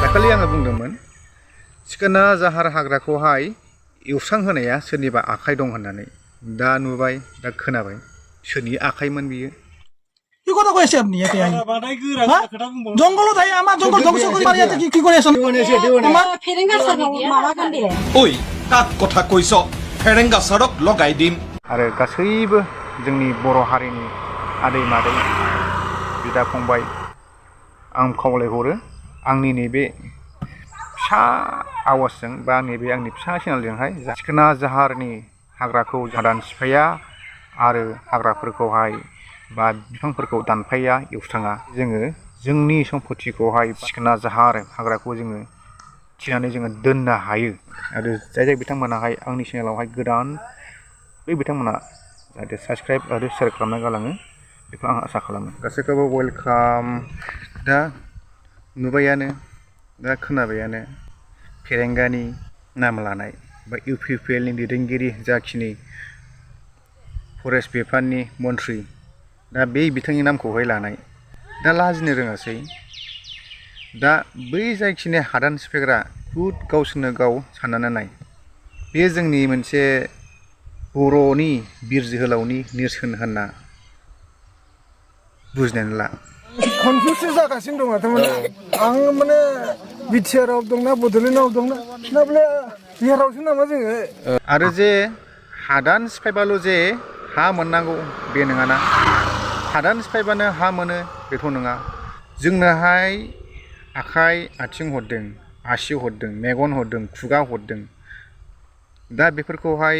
दाखालि आङो बुंदोंमोन सिखोना जाहार हाग्राखौहाय एवस्रांहोनाया सोरनिबा आखाइ दं होननानै। दा नुबाय, दा खोनाबाय सोरनि आखाइमोन बियो। কি কথা কইছে আপনি এতে আই জঙ্গল থাই আমার জঙ্গল ধ্বংস করে মারি আছে কি করে আছেন আমার ফেরেঙ্গা সারক মামা কান দিলে ওই কাক কথা কইছ ফেরেঙ্গা সারক लगाय दिम आरो गासैबो जोंनि बर' हारिनि आदै मादै बिदा फंबाय आं खावलायहरो आंनि नैबे फिसा आवाजजों बा नैबे आंनि फिसा चेनेलजोंहाय सिखोना जाहारनि हाग्राखौ हादान सिफाया आरो हाग्राफोरखौहाय बा बिफांफोरखौ दानफाया एवस्राङा। जोङो जोंनि सम्पतिखौहाय सिखोना जाहार हाग्राखौ जोङो थिनानै जोङो दोननो हायो। आरो जाय बिथांमोनाहाय आंनि चेनेलावहाय गोदान बै बिथांमोना जाहाथे साबस्क्राइब आरो शेयार खालामना गालाङो बेखौ आं आसा खालामो। गासैखौबो वेलकाम। दा नुबायानो, दा खोनाबायानो फेरेंगानि नाम लानाय बा इउपिपिएलनि दैदेनगिरि जाखिनि फरेस्ट बिफाननि मन्थ्रि, दा बे बिथांनि नामखौहाय लानाय, दा लाजिनो रोङासै। दा बै जायखिनि हादान सिफायग्रा खुद गावसोरनो गाव साननानै नाय, बेयो जोंनि मोनसे बर'नि बिर जोहोलावनि नेरसोन होनना बुजिनानै ला। कनफिउस जागासिनो दं थारमाने आं माने बिटिआरआव दंना बड'लेण्डआव दंना ना बले बिहारावसो नामा जोङो। आरो जे हादान सिफायबाल' जे हा मोननांगौ बे नङाना, हादान सिफायबानो हा मोनो बेथ' नङा। जोंनोहाय आखाइ आथिं हरदों, आसि हरदों, मेगन हरदों, खुगा हरदों। दा बेफोरखौहाय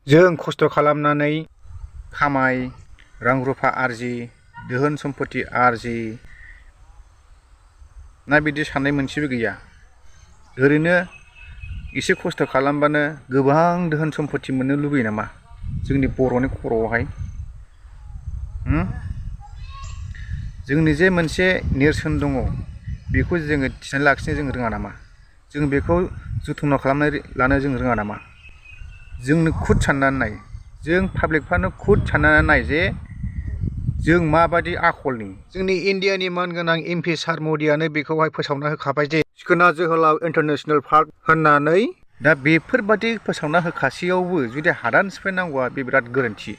जों खस्थ' खालामनानै खामाय, रां रुफा आरजि, दोहोन सम्पति आरजि ना बिदि साननाय मोनसेबो गैया। ओरैनो एसे खस्थ' खालामबानो गोबां दोहोन सम्पति मोननो लुबैयो नामा जोंनि बर'नि खर'आवहाय? जोंनि जे मोनसे नेरसोन दङ बेखौ जोङो थिनानै लाखिनो जों रोङा नामा? जों बेखौ जथन' खालामनानै लानो जों रोङा नामा? जोंनो खुद साननानै नाय, जों पाब्लिकफ्रानो खुद साननानै नाय जे जों माबायदि आखलनि। जोंनि इण्डियानि मानगोनां एमपि सार मदियानो बेखौहाय फोसावना होखाबाय जे सिखोना जोहोलाव इन्टारनेसनेल पार्क होननानै। दा बेफोरबादि फोसावना होखासेयावबो जुदि हादान सिफायनांगौआ बे बिराद गोरोन्थि।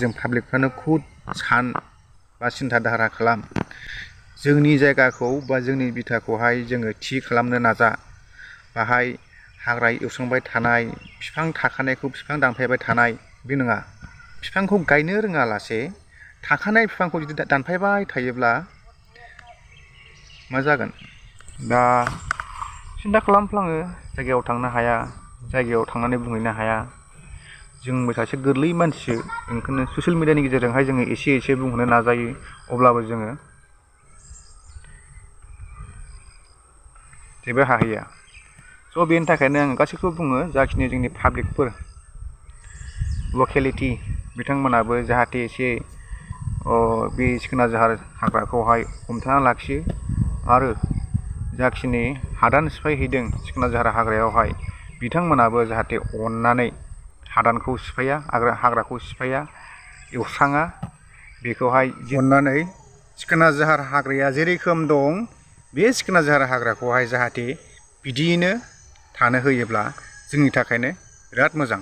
जों पाब्लिकफ्रानो खुद सान बा सिन्था धारा खालाम। जोंनि जायगाखौ बा जोंनि बिथाखौहाय जोङो थि खालामनो नाजा। बाहाय हाग्रा एवस्रांबाय थानाय, बिफां थाखानायखौ बिफां दानफायबाय थानाय बे नङा। बिफांखौ गायनो रोङालासे थाखानाय बिफांखौ जुदि दानफायबाय थायोब्ला मा जागोन? दा सिन्था खालामफ्लाङो, जायगायाव थांनो हाया, जायगायाव थांनानै बुंहैनो हाया। जोंबो सासे गोरलै मानसिसो, ओंखायनो ससियेल मिडियानि गेजेरजोंहाय जोङो एसे एसे बुंहरनो नाजायो। अब्लाबो जोङो जेबो हाहैया। स' बेनि थाखायनो आङो गासैखौबो बुङो, जाखिनि जोंनि पाब्लिकफोर लकेलिटि बिथांमोनाबो जाहाथे एसे बे सिखोना जाहार हाग्राखौहाय हमथाना लाखियो। आरो जाखिनि हादान सिफायहैदों सिखोना जाहार हाग्रायावहाय बिथांमोनाबो जाहाथे अननानै हादानखौ सिफाया, हाग्राखौ सिफाया, एवस्राङा। बेखौहाय अननानै सिखोना जाहार हाग्राया जेरोखोम दं बे सिखोना जाहार हाग्राखौहाय जाहाथे बिदियैनो थानो होयोब्ला जोंनि थाखायनो बिराद मोजां।